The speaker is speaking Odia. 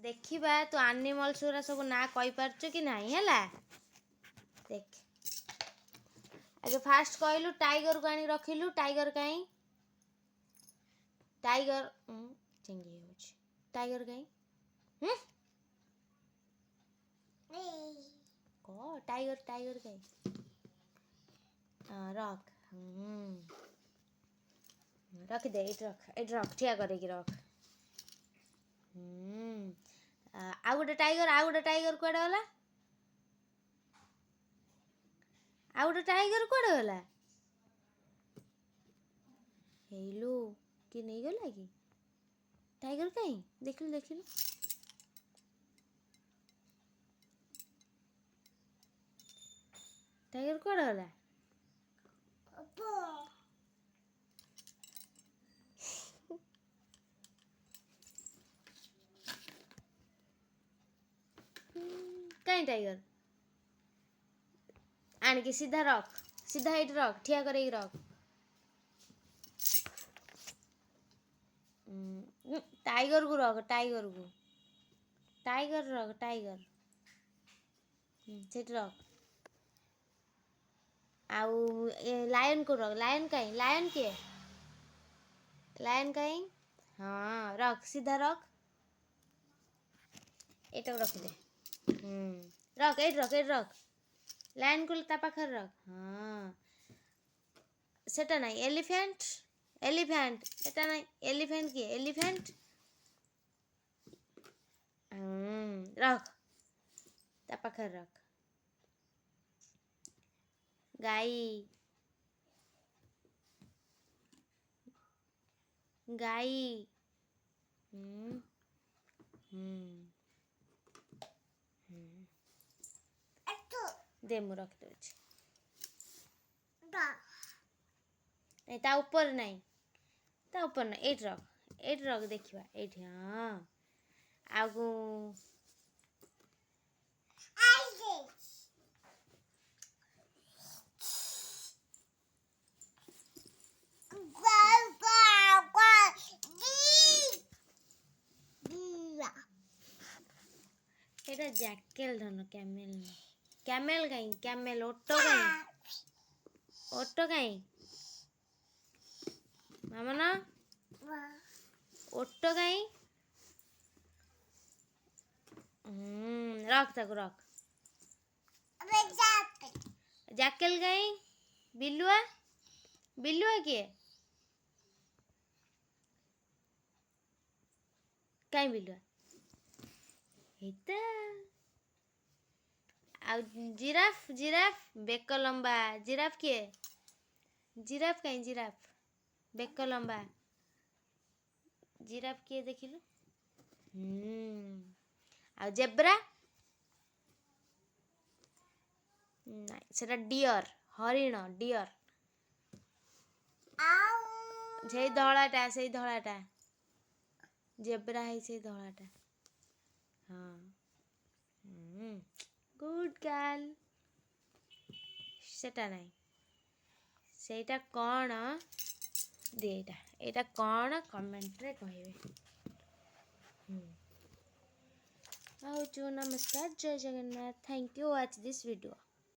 ଦେଖିବା ତୁ ଆନିମଲ୍ସ ଗୁରା ସବୁ ନାଁ କହିପାରୁଛୁ କି ନାହିଁ। ହେଲା, ଦେଖ, ଆଗେ ଫାଷ୍ଟ କହିଲୁ, ଟାଇଗରକୁ ଆଣିକି ରଖିଲୁ। ଟାଇଗର କାହିଁ? ଟାଇଗର ଚିଙ୍ଗି ହେଉଛି। ଟାଇଗର କାହିଁ? ହୁଁ, କହ, ଟାଇଗର, ଟାଇଗର କାହିଁ? ହଁ, ରଖ। ରଖିଦେ, ଏଇଠି ରଖ, ଏଇଠି ରଖ, ଠିଆ କରିକି ରଖ। ଆଉ ଗୋଟେ ଟାଇଗର, ଆଉ ଗୋଟେ ଟାଇଗର କୁଆଡ଼େ ଗଲା? ଆଉ ଗୋଟେ ଟାଇଗର କୁଆଡ଼େ ଗଲା? ହେଇଲୋ, କିଏ ନେଇଗଲା କି? ଟାଇଗର କାହିଁ? ଦେଖିଲୁ, ଦେଖିଲୁ, ଟାଇଗର କୁଆଡ଼େ ଗଲା? କାହିଁ ଟାଇଗର? ଆଣିକି ସିଧା ରଖ, ସିଧା ଏଇଠି ରଖ, ଠିଆ କରେଇକି ରଖ। ଟାଇଗରକୁ ରଖ, ଟାଇଗରକୁ, ଟାଇଗର ରଖ, ଟାଇଗର ସେଠି ରଖ। ଆଉ ଏ ଲାୟନକୁ ରଖ। ଲାୟନ କାହିଁ? ଲାୟନ କିଏ? ଲାୟନ କାହିଁ? ହଁ, ରଖ, ସିଧା ରଖ। ଏଇଟାକୁ ରଖିଦେ। ହୁଁ, ରଖ, ଏଇଠି ରଖ, ଏଇଠି ରଖ। ଲାୟନକୁ ତା ପାଖରେ ରଖ। ହଁ, ସେଟା ନାହିଁ। ଏଲିଫ୍ୟାଣ୍ଟ, ଏଲିଫ୍ୟାଣ୍ଟ ଏଟା ନାହିଁ। ଏଲିଫ୍ୟାଣ୍ଟ କିଏ? ଏଲିଫ୍ୟାଣ୍ଟ ରଖ, ତା ପାଖରେ ରଖ। ଗାଈ, ଗାଈ। ହୁଁ ହୁଁ ହୁଁ, ଦେ, ମୁଁ ରଖିଦେଉଛି। ନାଇଁ, ତା ଉପରେ ନାହିଁ, ତା ଉପରେ ନାହିଁ। ଏଇଠି ରଖ, ଏଇଠି ରଖ, ଦେଖିବା ଏଇଠି। ହଁ, ଆଉ ଏଇଟା ଜ୍ୟାକେଲ ଧନ, କ୍ୟାମେଲ ନୁହଁ। କ୍ୟାମେଲ କାହିଁ? କ୍ୟାମେଲ, ଓଟ କାହିଁ? ଓଟ କାହିଁ ମାମନ? ଓଟ କାହିଁ? ରଖ, ତାକୁ ରଖ। ଜ୍ୟାକେଲ କାହିଁ? ବିଲୁଆ, ବିଲୁଆ କିଏ? କାହିଁ ବିଲୁଆ? ଏଇଟା। ଆଉ ଜିରାଫ, ଜିରାଫ, ବେକ ଲମ୍ବା ଜିରାଫ କିଏ? ଜିରାଫ କାହିଁ? ଜିରାଫ, ବେକ ଲମ୍ବା ଜିରାଫ କିଏ ଦେଖିଲୁ? ଆଉ ଜେବ୍ରା? ନାଇଁ, ସେଟା ଡିଅର, ହରିଣ, ଡିଅର। ସେଇ ଧଳାଟା, ସେଇ ଧଳାଟା ଜେବ୍ରା ହେଇ, ସେଇ ଧଳାଟା। ହଁ, ଗୁଡ୍ ଗାର୍ଲ। ସେଟା ନାହିଁ। ସେଇଟା କ'ଣ ଦେ, ଏଇଟା, ଏଇଟା କ'ଣ କମେଣ୍ଟରେ କହିବେ। ଆଉ ଯେଉଁ, ନମସ୍କାର, ଜୟ Jagannath. Thank you watch this video.